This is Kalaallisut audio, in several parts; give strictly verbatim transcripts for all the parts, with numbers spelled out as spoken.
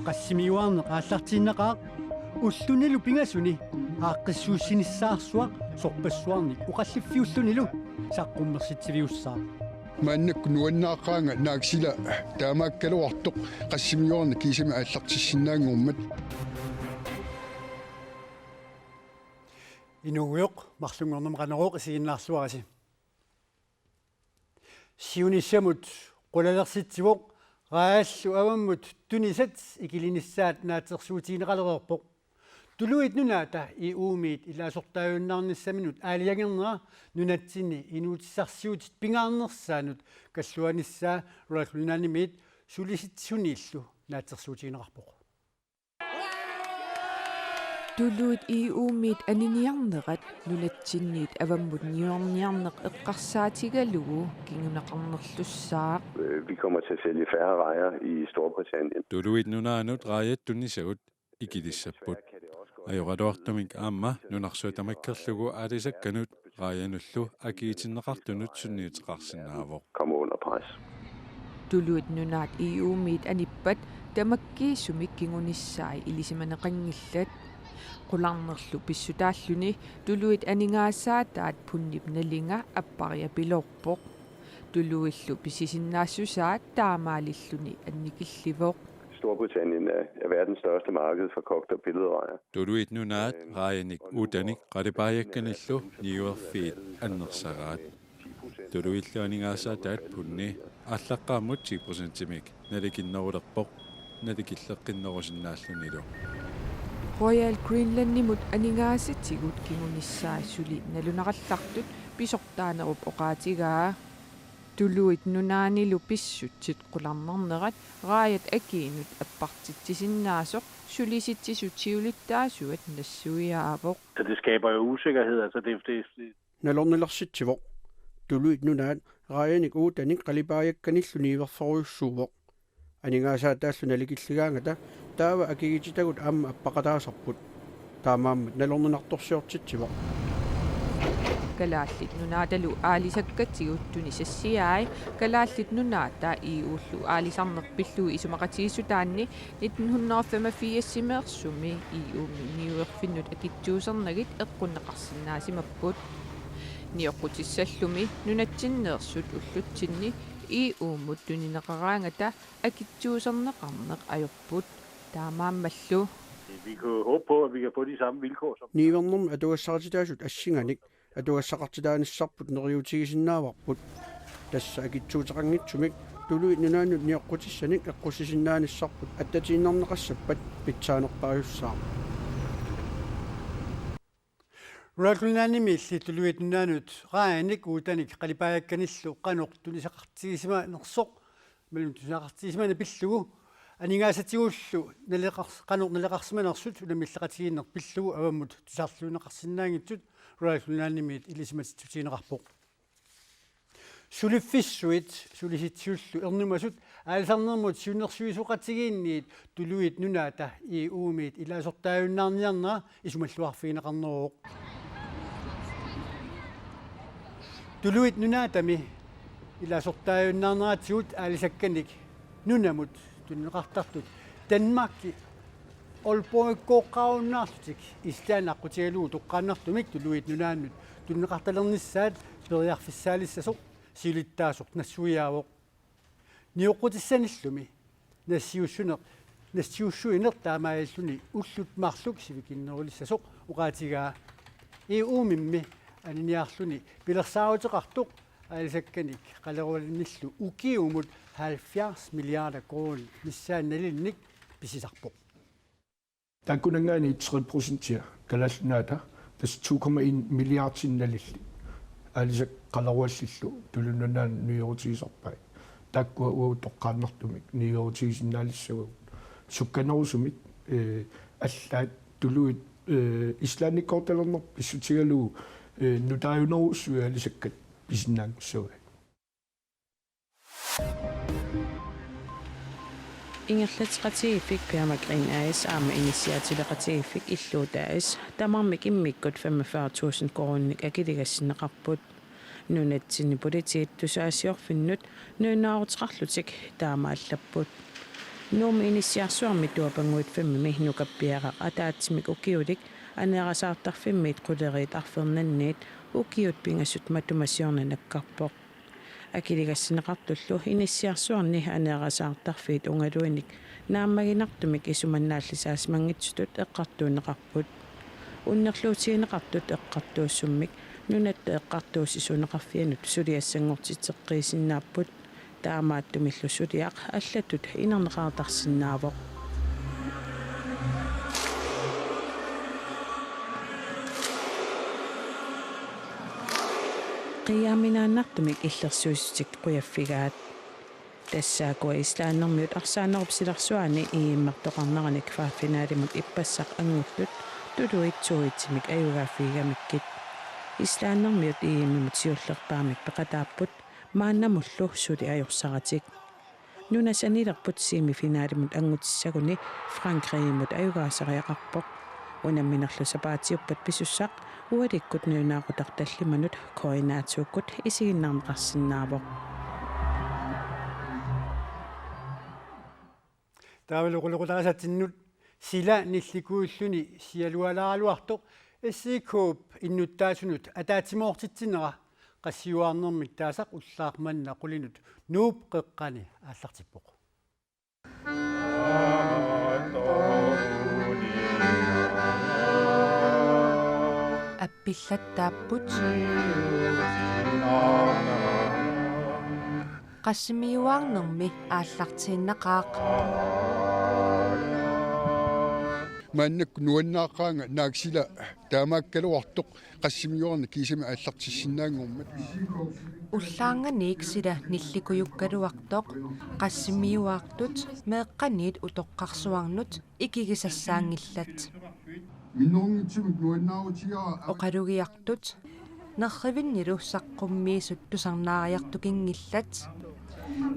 Qassimiuarneq aallartiinnaqaaq ullunilu pingasuni aaqqissuussinissaarsuaq sorpassuarnik oqalliffiullunilu saqqummersitsiviussaaq. Maannakkut nuannaaqaanga naak sila taamaakkaluartoq qassimiuarneq kiisami aallartissinnaanngormat. Inuugujoq, marlunngornermi Qanorooq isiginnaarluarisi. Siunissamut qulalersitsivoq, raajallu avammut tunisat ikilinissaat naatsorsuutigineqalereerpoq. Tuluit Nunaata E U-miit ilaasortaajunnaarnissaminut aalajangernera nunatsinni inuutissarsiutit pingaarnersaannut kalluanissaa Royal Greenlandimiit sulisitsisuniillu naatsorsuutigineqarpoq. Tuluit E U-miit aniniarnerat nunatsinniit avammut niuerniarneq eqqarsaatigalugu kinguneqarnerlussaaq. Øh, vi kommer til at sælge færre rejer i Storbritannien. Tuluit Nunaannut raajat tunisagut ikilissapput. Ajoraluartumik aamma nunarsuaq tamakkerlugu aalisakkanut raajanullu akigitinneqartunut sunniuteqarsinnaavoq. Kommer under pres. Tuluit Nunaat E U-miit anippat tamakkiisumik kingunissaat ilisimaneqanngillat. Qularnerlu pissutaalluni tuluit aningaasaataat pundip nalinga appariapiloorpoq. Tuluillu pisisinnaassusaat taamaalilluni annikillivoq. Storbritannien er, er verdens største marked for kogte billedrejer. Tuluit Nunaat raajanik uutanik qalipaajakkanillu niuerfiit annersaraat. Tuluillu aningaasaataat pundi aallaqqaammut ti procentimik nalikinnerulerpoq nalikilleqqinnerusinnaallunilu. Royal Greenlandimut aningaasatigut kingunissaat suli nalunaqallartut pisortaanerup oqaatigaa. Tuluit Nunaannilu pissutsit qularnarnerat raajat akiinut appartitsisinnaasoq sulisitsisut siulittaasuat nassuiaavoq. Så det skaber jo usikkerhed, altså det, det, det Nalornilersitsivoq. Tuluit Nunaat raajanik uutanik qalipaajakkanillu niuerferujussuuvoq. Aningaasaataallu nalikilligaangata taava akigititagut aamma appaqataasarput. Taamaammat nalorninartorsiortitsivoq. Kalaallit Nunaatalu aalisakkatigut tunisassiai Kalaallit Nunaata E U-llu aalisarneq pillugu isumaqatigiissutaanni nitten hundrede og femogfirs-imeersumi E U-mi niuerfinnut akitsuusernagit eqqunneqarsinnaasimapput. Nioqqutissallumi nunatsinneersut ullutsinni E U-mut tunineqaraangata akitsuuserneqarneq ajorput. Taamaammallu. Vi kan jo håbe på, at vi kan få de samme vilkår som Niuernermi atugassarititaasut assinganik atugassaqartitaanissarput neriuutigisinnaavarput. Tassa akitsuuteqanngitsumik Tuluit Nunaannut nioqqutissanik eqqussisinnaanissarput attatiinnarneqassappat pitsaanerpaajussaaq. Royal Greenlandimiilli Tuluit Nunaannut raajanik uutanik qalipaajakkanillu qanoq tunisaqartigisimanersoq, imaluunniit tunisaqartigisimaneq pillugu, aningaasatigullu naleqars-, qanoq naleqarsimanersut unammilleqatigiinneq pillugu avammut tusarluunneqarsinnaanngitsut Royal Greenlandimiit ilisimatitsissutigineqarpoq. Suliffissuit sulisitsisullu ernumasut aalisarnermut siunnersuisoqatigiinniit Tuluit Nunaata E U-miit ilaasortaajunnaarniarnera isumalluarfigineqarneruvoq. Tuluit Nunaatami ilaasortaajunnaarneratigut aalisakkanik nunamut tunineqartartut Danmarki Aalborgikkooqqaarunnaarlutik Island aqqutigalugu toqqaannartumik Tuluit Nunaannut tunineqartalernissaat periarfissaalissasoq siulittaasoq nassuiaavoq. Nioqqutissanillumi nassiussuneq, nassiussuineq taamaalilluni ullut marluk sivikinnerulissasoq oqaatigaa. E U-mimmi aniniarluni pilersaaruteqartoq aalisakkanik qalerualernillu ukiumut halvfjerds milliarder koruunit missaat nalinnik pisisarpoq. Taakkunanngaanniit tre procentia Kalaallit Nunaata, tassa to komma en milliardinik nalillit aalisakkat qaleruallillu Tuluit Nunaannut niuerutigisarpai. Taakkua uagut toqqaannartumik niuerutigisinnaalissavagut. Sukkanerusumik, eh, allaat tuluit, eh, Islandikkoortalerneq pissutigalugu, eh, nutaajunerujussuit aalisakkat pisinnaanngussavaat. Ingerlatseqatigiiffik Permagreen A/S aamma inissiaatileqatigiiffik Illuut A/S tamarmik immikkut femogfyrre tusind koruuninik akiligassinneqarput. Nunatsinni politiit tusagassiorfinnut nuinnaaruteqarlutik taama allapput. Nuummi inissiarsuarmi tuapanguit femmimi nukappiaraq ataatsimik ukiulik aneerasaartarfimmiit quleriit arfernanniit ukiut pingasut matuma siorna nakkarpoq. Akiligassinneqartullu inissiarsuarni aneerasaartarfiit ungaluinik naammaginartumik isumannaallisaassimanngitsutut eqqartuunneqarput. Unnerluutigineqartut eqqartuussummik Nunatta Eqqartuussisuuneqarfianut suliassanngortitseqqiisinnaapput. Taamaattumillu suliaq allatut inerneqartarsinnaavoq. Qiiaaminaannartumik illersuissutit qujaffigaat. Tassaakkua Islandermiut arsaanerup silarsuaani E M-ertoqarnerani kvartfinalimut ippassaq anngullut tuluit to-etsimik ajugaaffigigamikkit. Islandermiut E M-imut siullerpaamik peqataapput maannamullu suli ajorsaratik. Nuna sanilerput semifinalimut anngutissaguni Frankrigimut ajugaasariaqarpoq. Unamminerlu sapaatiuppat pisussaq ualikkut nuinnaarutaq tallimanut K N R to-kkut isiginnaarneqarsinnaavoq. Taavalu qulequtarisatsinnut sila nillikuulluni sialualaaraluartoq S I K-p innuttaasunut ataatsimoortitsinera qassiuaarnermik taasaq ullaaq manna qulinut Nuup qeqqani aallartippoq. Appillattaapput. Qassimiuaarnermi aallartiinnaqaaq. Maannakkut nuannaaqaanga naak sila taamaakkaluartoq qassimiuaarneq kiisami aallartissinnaanngormat. Ullaarnganiit sila nillikujukkaluartoq qassimiuaartut meeqqaniit utoqqarsuarnut ikigisassaanngillat. Minnerunngitsumik nuannaarutigaara. Oqalugiartut nerrivinnilu saqqummiisut tusarnaariartukinngillat.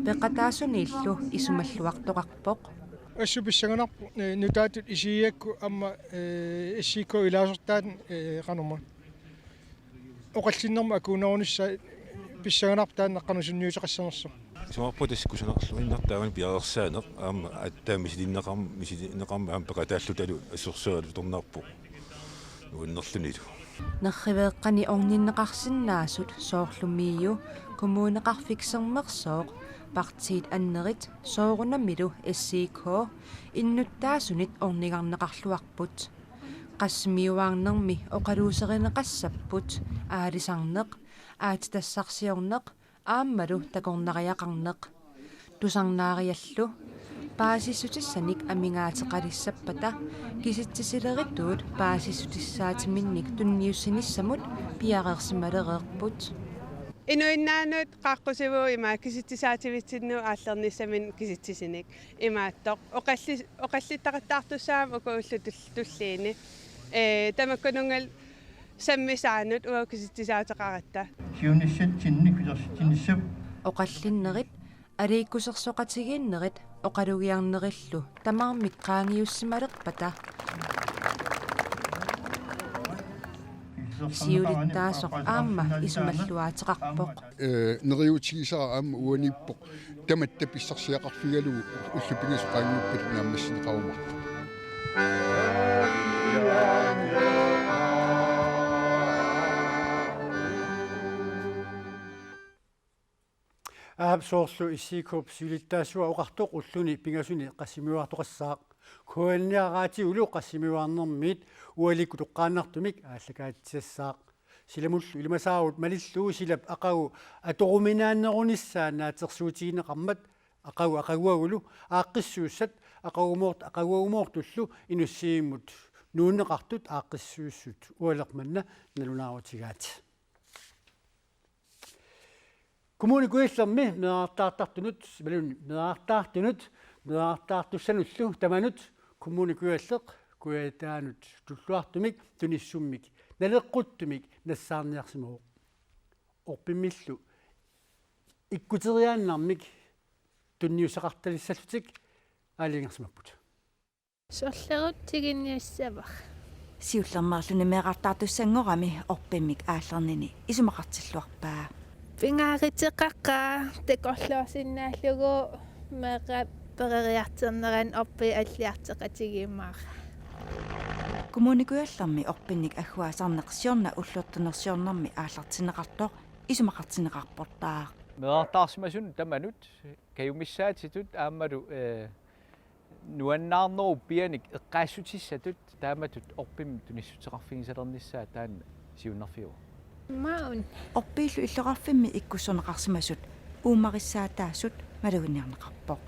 Peqataasuniillu isumalluartoqarpoq. Assut pissanganarpoq, eh, nutaatut isigigakku aamma, eh, S I K ilaasortaat, eh, qanormaa. Oqallinnermut akuunerunissaa pissanganarpoq taanna qanoq sunniuteqassanersoq. Isumaqarpunga tassa kusanarluinnartoq taamani piareersaaneq aamma aatsaat misilinneqarm-, misilinneqarmat aamma peqataallutalu assersuutigalugu atorneqarpoq. Nuannerlunilu. Nerriveeqqani orninneqarsinnaasut soorlu MIO, Kommuneqarfik Sermersooq, partiit annerit soorunamilu S I K innuttaasunit ornigarneqarluarput. Qassimiuaarnermi oqaluuserineqassapput aalisarneq, aatsitassarsiorneq aammalu takornariaqarneq. Tusarnaariallu paasissutissanik amigaateqalissappata kisitsisilerituut paasissutissaatiminnik tunniussinissamut piareersimalereerput. Inuinnaannut qaaqqusivugut ima kisitsisaativitsinni aallernissaminnik kisitsisinik. Imaattoq oqalli-, oqallittaqattaartussaammat uku ullut tul-, tulliini. Ee, tamakkununnga sammisaanut uagut kisitsisaateqaratta. Siunissatsinni kulersitsinissap. Oqallinnerit, aliikkusersoqatigiinnerit oqalugiarnerillu tamarmik qaangiussimalerpata siulittaasoq aamma isumalluaateqarpoq. Ee, neriuutigisara aamma uaniippoq. Tamatta pissarsiaqarfigalugu ullut pingasut qaangiuppata naammassineqarumaartoq. Aap, soorlu S I K-p siulittaasua oqartoq ulluni pingasuni qassimiuaartoqassaaq. K N R-ip raatiulu qassimiuaarnermiit ualikkut toqqaannartumik aallakaatitsisassaaq. Silamullu ilimasaarut malillugu silap aqagu atoruminaannerunissaa naatsorsuutigineqarmat aqagu aqaguagulu aaqqissuussat aqagumoort-, aqaguagumoortullu inussivimmut nuunneqartut aaqqissuussut ualeq manna nalunaarutigaat. Kommune Kujallermi meerartaartartunut, imaluunniit meerartaartunut, meerartaartussanullu tamanut Kommune Kujalleq kujataanut tulluartumik tunissummik naleqquttumik nassaarniarsimavoq. Orpimmillu ikkuteriaannarmik tunniussaqartalissallutik aalajangersimapput. Sorlerutsiginiassavara. Siullermeerluni meerartaartussanngorami orpimmik aallernini isumaqartilluarpaa. Pingaaruteqaqaaq takorloorsinnaallugu meeqqap peroriartornerani orpiit alliartoqatigiumaarput. Kommune Kujallermi orpinnik agguaasarneq siorna ullortunersiornermi aallartinneqartoq isumaqartinneqarportaaq. Meerartaarsimasunut tamanut kajumissaatitut aammalu, eh, nuannaarnerup pianik eqqaassutissatut taamatut orpimmik tunissuteqarfigisalernissaa taanna siunnerfiuvoq. Maun. Orpiillu illoqarfimmi ikkussorneqarsimasut uumarissaataasut maluginniarneqarpoq.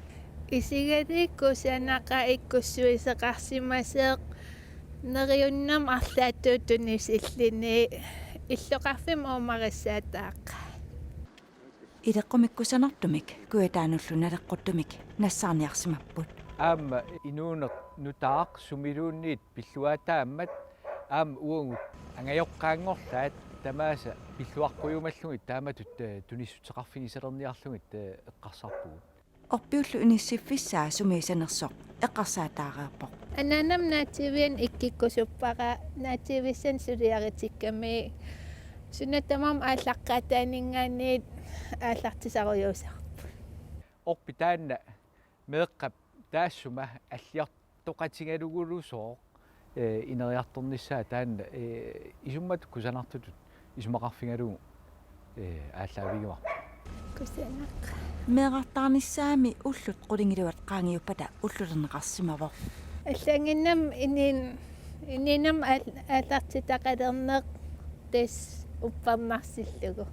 Isigalugu kusanaqaaq ikkussuisoqarsimasoq neriunnermik arlaatigut tunisilluni illoqarfimmi uumarissaataaqaaq. Ileqqumik kusanartumik Kujataanullu naleqquttumik nassaarniarsimapput. Aamma inuuneq nutaaq sumiluunniit pilluaataammat aamma uagut angajoqqaanngorlaat tamaasa pilluaqqujumallugit taamatut, eh, tunissuteqarfigisalerniarlugit, eh, eqqarsarpugut. Orpiullu inissiffissaa sumiissanersoq eqqarsaataareerpoq. Anaanama naatsiiviani ikkikkusuppara naatsiivissani suliaritikkami suna tamarmi aallaqqaataaninngaanniit aallartisarujuusarput. Orpik taanna meeqqap taassuma alliartoqatigalugulu sooq, eh, ineriartornissaa taanna, eh, isummat kusanartutut isumaqarfigalugu, eh, aallaavigivarput. Kusanaq. Meerartaarnissaami ullut qulingiluat qaangiuppata ullulerneqarsimavoq. Allaanginnami inin-, ininnermik aal-, aallartitaqalerneq tassa uppernarsillugu.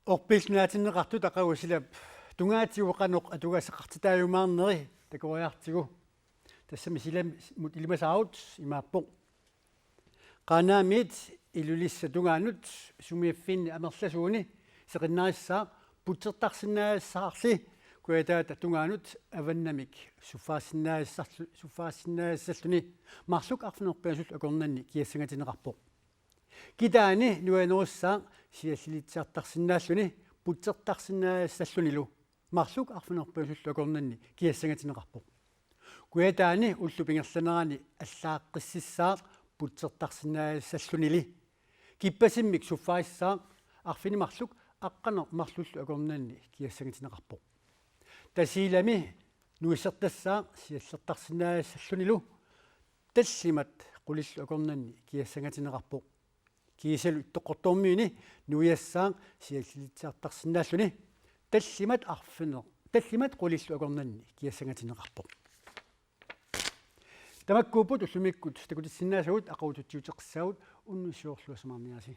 Orpiillu naatinneqartut aqagu silap tungaatigut qanoq atugassaqartitaajumaarneri takoriartigu. Tassami silamut ilimasaarut imaappoq: Qaanaamiit Ilulissat tungaanut sumiiffinni amerlasuuni seqinnarissaaq putsertarsinnaassaarli Kujataata tungaanut avannamik suffaassinnaassallu-, suffaassinnaasalluni marluk arfineq-pingasullu akornanni kiassangatinneqarpoq. Kitaani nuannerussaaq siallilitsiartarsinnaalluni putsertarsinnaassallunilu marluk arfineq-pingasullu akornanni kiassangatinneqarpoq. Kujataani ullup ingerlanerani allaaqqississaaq putsertarsinnaassallunili. Kippasimmik suffaassaaq arfineq-marluk aqqaneq-marlullu akornanni kiassangatinneqarpoq. Tasiilami nuisartassaaq siallertarsinnaassallunilu tallimat qulillu akornanni kiassangatinneqarpoq. Kiisalu Ittoqqortoormiuni nuiassaaq siallilitsiartarsinnaalluni tallimat arfineq-, tallimat qulillu akornanni kiassangatinneqarpoq. Tamakkuupput ullumikkut takutissinnaasagut, aqagu tutsiuteqqissaagut, unnussiorluassamaarniarisi.